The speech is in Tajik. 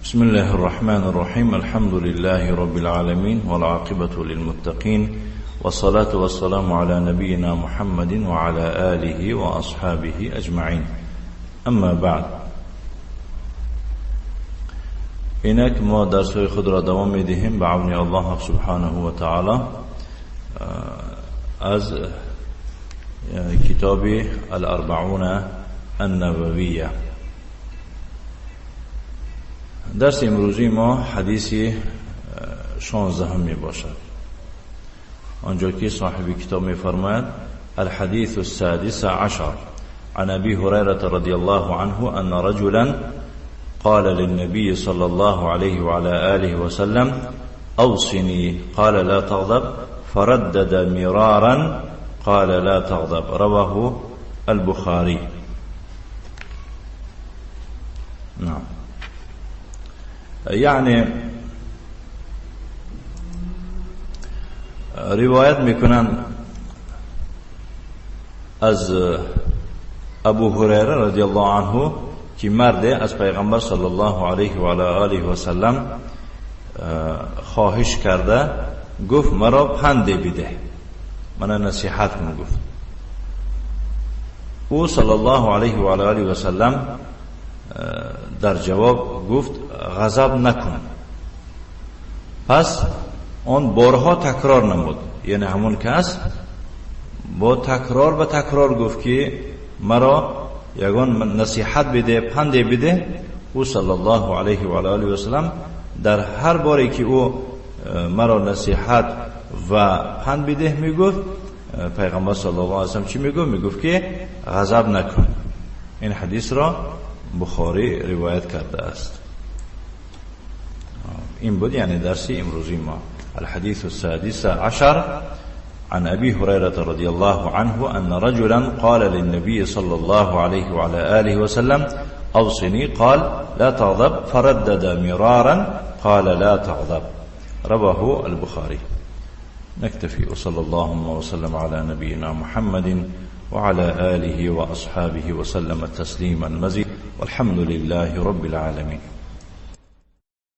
بسم الله الرحمن الرحيم. الحمد لله رب العالمين، والعاقبة للمتقين، والصلاة والسلام على نبينا محمد وعلى آله وأصحابه أجمعين. أما بعد، اینک ما درس‌های خود را دوام می‌دهیم به عون الله سبحانه و تعالی از کتاب الاربعون النوویه. درس امروزی ما حدیث 16 می باشد. آنجا که صاحب کتاب می فرماید: الحديث السادس عشر عن أبي هريرة رضي الله عنه أن رجلا قال للنبي صلى الله عليه وعلى آله وسلم: أوصني. قال: لا تغضب. فردد مرارا قال: لا تغضب. رواه البخاري. نعم. یعنی روایت میکنن از ابو هریره رضی الله عنه که مرد از پیغمبر صلی الله علیه و علی آله و سلم خواهش کرده، گفت مرا پند بده، من نصیحت کن. گفت او صلی الله علیه و علی آله و سلم در جواب گفت: غضب نکن. پس آن بارها تکرار نمود، یعنی همون کس با تکرار و تکرار گفت که مرا یگان نصیحت بده، پند بده. او صلی الله علیه و آله و سلم در هر باری که او مرا نصیحت و پند بده میگفت، پیغمبر صلی الله علیه و سلم چی میگفت؟ میگفت که غضب نکن. این حدیث را بخاری روایت کرده است. این بود یعنی درس امروزی ما. الحديث السادس عشر عن أبي هريرة رضي الله عنه أن رجلا قال للنبي صلى الله عليه وعلى آله وسلم: أوصني. قال: لا تغضب. فردد مرارا قال: لا تغضب. رواه البخاري. نكتفي، وصلى اللهم وسلم على نبينا محمد وعلى آله وأصحابه وسلم تسليما مزيدا، والحمد لله رب العالمين.